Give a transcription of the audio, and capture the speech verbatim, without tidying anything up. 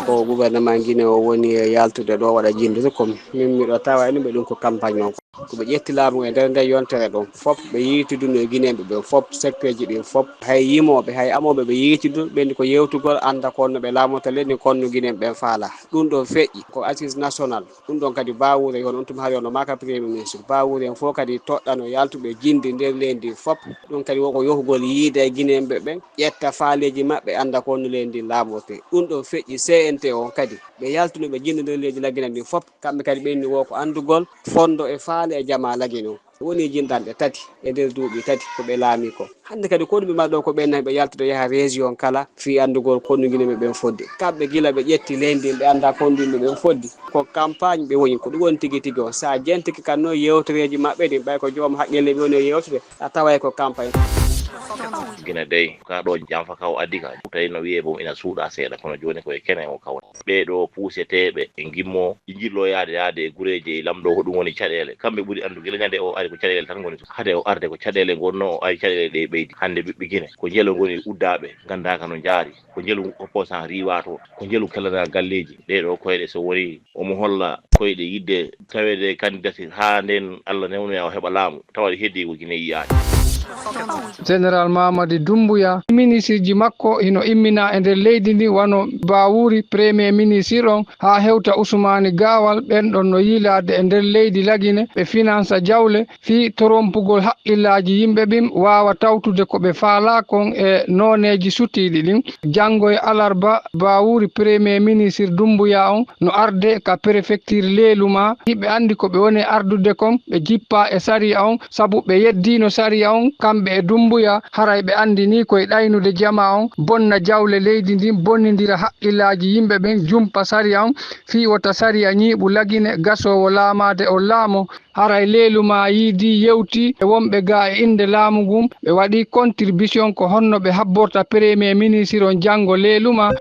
Ko gouvernement Guinée o woni e yaltude ɗo waɗa jinndude, ko min miɗo tawa ene ɓe ɗum ko campagne noon. Ko ɓe ƴetti laamu e nder nde yontere ɗon fof, ɓe yiituduno e Guinéen ɓe ɓen fof, secteur ji ɗin fof, hay yimooɓe, hay amooɓe, ɓe yiitudu, ɓe ndi ko yewtugol, annda ko no ɓe laamorta leydi, ko no Guinéen ɓen faala. Ɗum ɗon feƴƴi, ko assise national. Ɗum ɗon kadi Bawuri e hono on tuma hari ono maka Premier Ministre. Bawuri en fof kadi toɗɗano yaltuɓe jindi nder leydi fof. Ɗum kadi woko yohugol yiide e Guinéen ɓe ɓen, ƴetta faaleeji maɓɓe, annda ko no leydi laamorte. Ɗum ɗon feƴƴi C N T O kadi. Ɓe yaltuno ɓe jindi nder leydi Lagine ndi fof. Kamɓe kadi ɓe inni wo ko anndugol fondo e faale e jamaa Lagine o. Woni jinɗanɗe tati e nder duuɓi tati ko ɓe laami ko. Hannde kadi ko ɗum ɓe mbaɗi ɗo ko ɓen nayi ɓe yaltude yaha région kala fii anndugol ko no Guinéen ɓe ɓen fodde. Kamɓe gila ɓe ƴetti leydi ndi ɓe annda ko no yimɓe ɓen foddi. Ko campagne ɓe woni, ko ɗum woni tigi tigi o. Sa jentike kan noon yewtereeji maɓɓe ɗin, ɓay ko joom haqqille ɓe woni e yewtude, a taway ko campagne. Gine dey ka ɗo janfa ka o addi ka, tawi no wiyee boom ina suuɗa seeɗa, kono jooni koye kene o kawra. Ɓee ɗo puuseteeɓe e ngimmo, ɓe njillo yaade, yaade e gureeji e lamɗo, ko ɗum woni caɗeele. Kamɓe ɓuri anndu gila ñande o ari ko caɗeele tan ngoni toon. Hade o arde ko caɗeele ngonnoo, o ari caɗeele ɗe ɓeydi. Hannde ɓiɓɓe Gine, ko njelo ngoni uddaaɓe, nganndaaka no njaari. Ko njelu opposant riiwaa toon. Ko njelu kellanaa galleeji. Ɗee ɗo koyɗe so woni omo holla koyɗe yiɗde taweede candidature haa ndeen Allah newnoya o heɓa laamu, tawa ɗi heddii ko Gine yiyaani. Général Mamadi Doumbouya, ministreji makko hino immina e nder leydi ndi, wano Bawuri premier ministre on, haa hewta Usumani Gawal, ɓen ɗon no yiilaade e nder leydi Lagine, ɓe finansa jawle fii torompugol haqqillaaji yimɓe ɓin, waawa tawtude ko ɓe faalaa kon e nooneeji sutiiɗi ɗin. Janngo e alarba, Bawuri premier ministre Doumbouya on no arde ka prefecture Leluma. Hiɓe anndi ko ɓe woni ardude kon, ɓe jippaa e sariya on, sabu ɓe yeddiino sariya on, kamɓe e Doumbouya, haray ɓe anndinii koye ɗaynude jamaa on, bonna jawle leydi ndin, bonnindira haqqillaaji yimɓe ɓen, jumpa sariya on, fii wota sariya ñiiɓu Lagine gasoowo laamaade on laamo. Haray Leluma yiidii, yewtii e wonɓe gaa e innde laamu ngun, ɓe waɗii contribution ko honno ɓe habborta premier ministre on janngo Leluma.